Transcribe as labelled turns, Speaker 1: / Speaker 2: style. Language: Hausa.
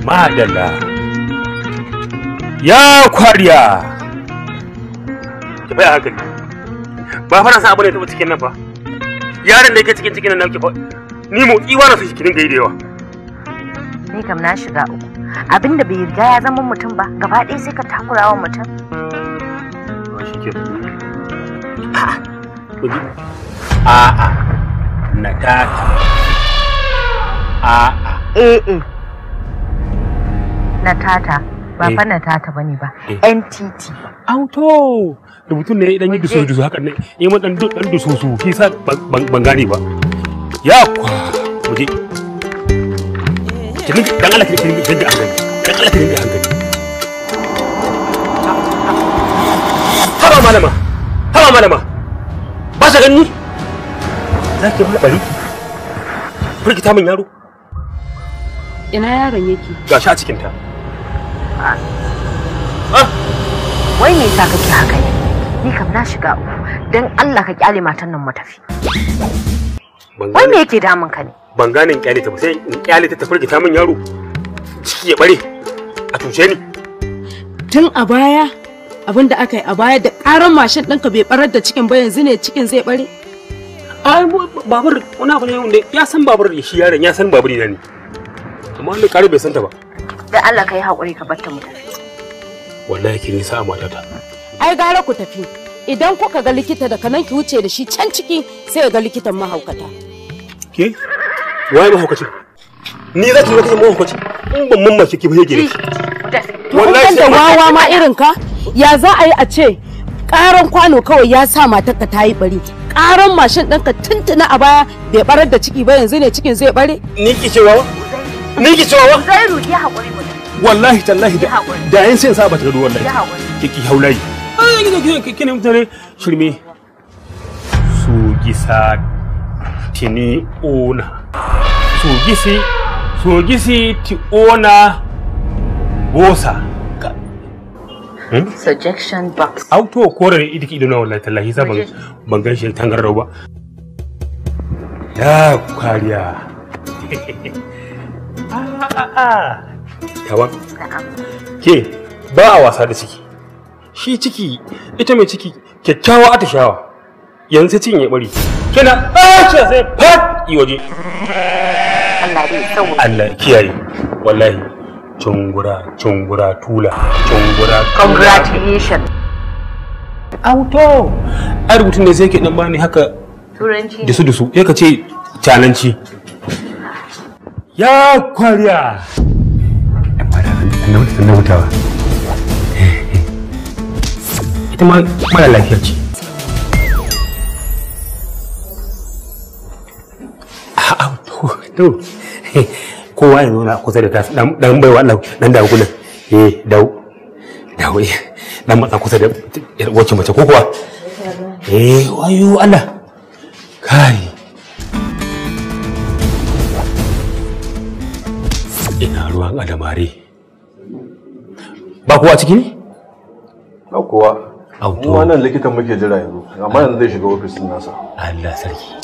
Speaker 1: Madalla. Ya kwariya. Ki bai hankali. Ba fa na san abu ne ta cikin nan fa. Yaron da yake cikin cikin nan nake fa. Ni motsi wa na so shi dinga yi da yawa.
Speaker 2: Ni kam na shiga uku. Abinda bai riga ya zama mutum ba, gaba ɗaya sai ka takura wa mutum.
Speaker 1: Shi ke. A'a. A'a. Na tata. A'a.
Speaker 2: Eh eh. Na tata. Ba fa na tata bane ba. NTT.
Speaker 1: Auto. Rubutun ne idan yi dusu dusu haka ne. Ni ma dan dusu su shi sa ban gane ba. Ya kwa. Muje. Kin dan Allah kin dinga hankali. Dan Allah kin dinga hankali. Haba malama. Haba malama. Ba sa gani? Zaki mana bari. Firgita min yaro.
Speaker 3: Ina yaron yake?
Speaker 1: Gashi a cikin ta.
Speaker 2: Wai me yasa kake haka ne? Ni kam na shiga uku. Dan Allah ka kyale matan nan mu tafi. Wai me yake damun ka ne?
Speaker 1: Ban gane in kyale ta ba sai in kyale ta ta firgita min yaro. Ciki ya bare a cuce ni.
Speaker 3: Tun a baya abinda aka yi a baya da karan mashin ɗinka bai barar da cikin ba yanzu ne cikin zai bare.
Speaker 1: Ai babur wani abu ne wanda ya san babur shi yaron ya san babur ne. Amma wannan kare bai san ta ba.
Speaker 2: Dan Allah kai hakuri ka bar ta mu tafi.
Speaker 1: Wallahi kin yi sa'a matata.
Speaker 3: Ai gara ku tafi. Idan kuka ga likita da kanan ki wuce da shi can ciki sai ga likitan mahaukata.
Speaker 1: Ke? Waye mahaukaci? Ni za ki zo mahaukaci? In ban mamaki ki ba yake ne.
Speaker 3: Wallahi da wawa ma irin ka ya za a yi a ce karan kwano kawai ya sa matarka ta yi bari. Karan mashin ɗinka tuntuna a baya bai barar da ciki ba yanzu ne cikin zai bare.
Speaker 1: Ni ki cewa? Ni ki cewa?
Speaker 2: Zai ruki hakuri mu.
Speaker 1: Wallahi tallahi da yan sai sa ba ta gado wallahi. Kiki haulayi. Ai ki ne mutane shirme. Su gisa tini ona. Su gisi ti ona bosa.
Speaker 2: Suggestion box.
Speaker 1: Auto kore ita ki idona wallahi tallahi sa ban gan shi tangarau ba. Ya kwariya. Tawa. Ke ba a wasa da ciki. Shi ciki ita mai ciki kyakkyawa atishawa. Yanzu sai cikin ya bari. Kina ace sai fat yi waje.
Speaker 2: Allah dai sauke.
Speaker 1: Allah kiyaye. Wallahi cungura cungura tula cungura.
Speaker 2: Congratulations.
Speaker 1: Auto. Ai rubutun ne sai ke dan bani haka.
Speaker 2: Turanci.
Speaker 1: Dusu dusu sai ka ce cananci. Ya kwariya. Na hutawa. Ita ma mara lafiya ce. To, kowa ya zauna kusa da tasa dan baiwa Allah dan dawo kullum. Eh, dawo. Dawo eh. Dan matsa kusa da yar uwarki mace ko kuwa? Eh, wayo Allah. Kai. Ina ruwan adamare. Ba kowa ciki ne?
Speaker 4: Ba kowa. Mu wannan likitan muke jira yanzu, amma yanzu zai shiga ofis din nasa.
Speaker 1: Allah sarki.